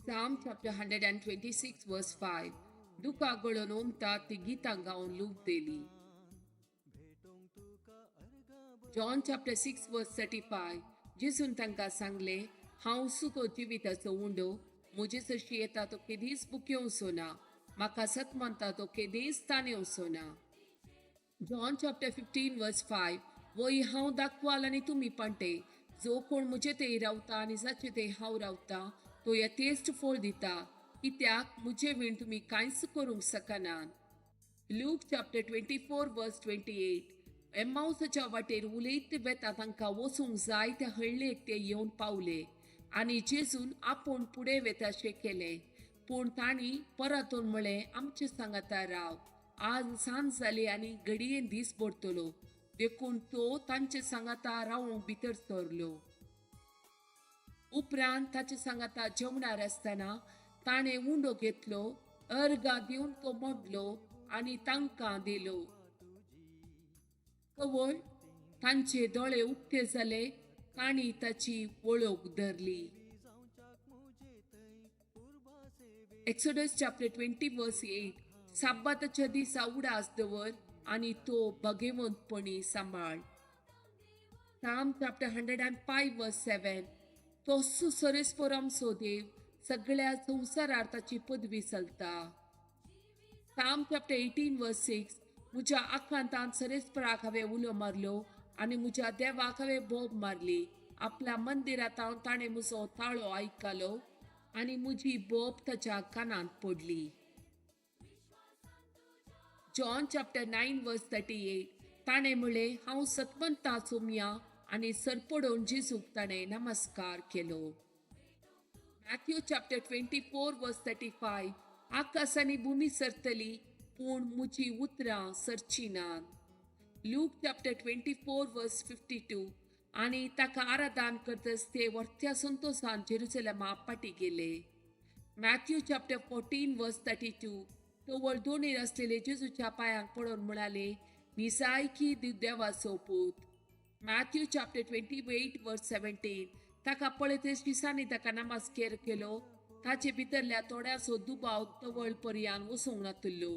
Psalm chapter 126 verse 5. दुकां गळोवन ओमता ती गितां गावन लूप दिली. John chapter 6 verse 35. जेजून तांकां सांगलें, हांव सुतो जिविताचो उंडो, म्हजे सरशी येता तो केदीच भुकेवचो ना, म्हाका सत मानता तो केदीच तानेवचो ना. John chapter 15 verse 5. वय हांव दाखवाल आनी तुमी पांटे, जो कोण म्हजे ते रावता आनी जाचे ते हांव रावता तो यथेश्ट फळ दिता, कित्याक म्हजे वीण तुमी कांयच करूंक शकनात. Luke chapter 24 verse 28. एम्माउसाच्या वाटेर उलयत वेता तांकां वचूंक जाय त्या हळ्ळेक ते येवन पावले आनी जेजून आपूण फुडें वेताशें केलें, पूण तांणी परतून म्हळें, आमचे सांगाता राव, आज सांज जाली आनी घडयेन दीस पडटलो. देखून तो तांचे सांगाता रावूंक भितर सरलो. उपरांत ताचे सांगाता जेवणार आसतना ताणें उंडो घेतलो, अर्गा दिवन तो मोडलो आनी तांकां दिलो. कवळ तांचे दोळे उक्ते जाले, तांणी ताची वळख धरली. Exodus chapter 20 verse 8. साब्बाताच्या दिसा उडास दवर आनी तो भगेवंतपणी सांबाळ. Psalm chapter 105 verse 7. तो सुसरेस्पर आमचो देव, सगळ्या संवसारार ताची पदवी चलता. Psalm chapter 18 verse 6. म्हज्या आकांतान सरेस्पराक हांवें उलो मारलो आनी म्हज्या देवाक हांवें बोब मारली. आपल्या मंदिरांत ताणें म्हजो ताळो आयकलो आनी म्हजी बोब ताच्या कानांत पडली. John chapter 9 verse 38. ताणें म्हळें, हांव सतमंता सोमया, आनी सरपडोवन जेजूक ताणें नमस्कार केलो. Matthew chapter 24 verse 35. आकाश आनी भूमी सरतली, पूण म्हजी उतरां सरची नात. Luke chapter 24 verse 52. आनी ताका आराधन करतच ते वर्त्या संतोसान जेरुसलेमा फाटी गेले. Matthew chapter 14 verse 32. तवळ दोणीर आसलेले जेजूच्या पांयांक पडोवन म्हणाले, निसायकी देवाचो पूत. Matthew chapter 28 verse 17. ताका पळयतच दिसांनी ताका नमस्कार केलो. ताचे भितरल्या थोड्याचो दुबाव तवळ पर्यान वचूंक नातलो.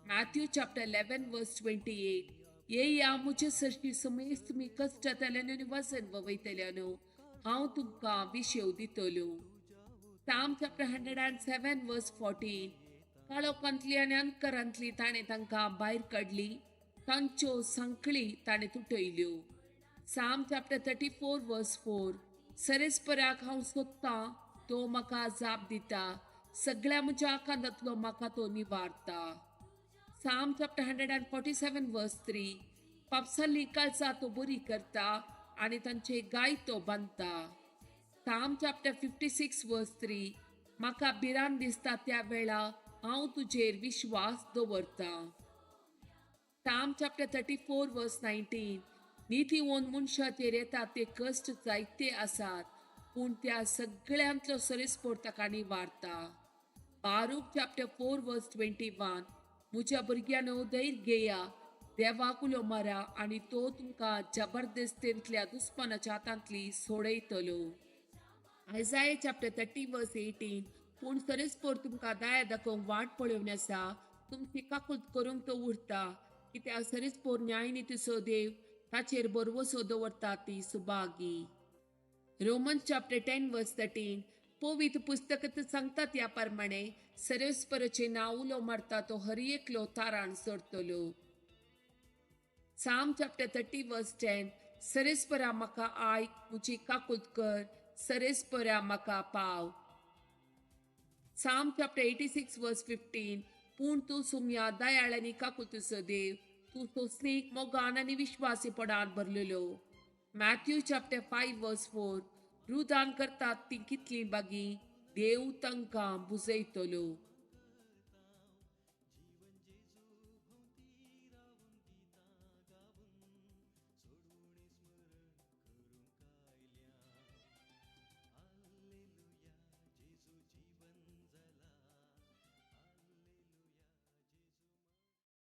Matthew chapter 11 verse 28. येया म्हजे सरशी समेस्त तुमी कश्टांतल्यान आनी वजन वयतल्यान, हांव तुमकां विशेव दितलो. Psalm chapter 107 verse 14. काळोखांतली आनी अंतकरांतली ताणें तांकां भायर काडली, तांच्यो सांखळी ताणें तुटयल्यो. Psalm chapter 34 verse 4. सरेस्पराक हांव सोदतां, तो म्हाका जाप दिता, सगळ्या म्हज्या आकांतांतलो म्हाका तो निवारता. Psalm chapter 147 verse 3. पापसाली काळजां तो बरी करता आनी तांचे गाय तो बांदता. Psalm chapter 56 verse 3. म्हाका भिरांत दिसता त्या वेळा हांव तुजेर विश्वास दवरतां. Psalm chapter 34 verse 19. नितीवंत मनशाचेर येता ते कश्ट जायते आसात, पूण त्या सगळ्यांतलो सरेस्पोर ताका निवारता. Baruch chapter 4 verse 21. म्हज्या भुरग्यांनो धैर्य घेया, देवाक उलो मारा आनी तो तुमकां जबरदस्तेंतल्या दुस्मानाच्या हातांतली सोडयतलो. Isaiah chapter 30 verse 18. पूण सरेस्पोर तुमकां दया दाखोवंक वाट पळोवन आसा, तुमची काकूत करूंक तो उरता, कित्याक सरेस्पोर न्यायनितीचो देव, ताचेर बरवसो दवरता ती सुभागी. Romans chapter 10 verse 13. पवित्र पुस्तकांत सांगता त्या प्रमाणे सरेस्पराचें नांव उलो मारता तो हर एकलो तारान सरतलो. Psalm chapter 30 verse 10. सरेस्परा म्हाका आयक, म्हजी काकूत कर, सरेस्परा म्हाका पाव. Psalm chapter 86 verse 15. पूण तूं सुमया दयाळ आनी काकुतीचो देव, तूं सोंसणीक मोगान आनी विश्वासीपणान भरलेलो. Matthew chapter 5 verse 4. रुदान करतात ती कितलीं बागी, देव तांकां बुजयतलो.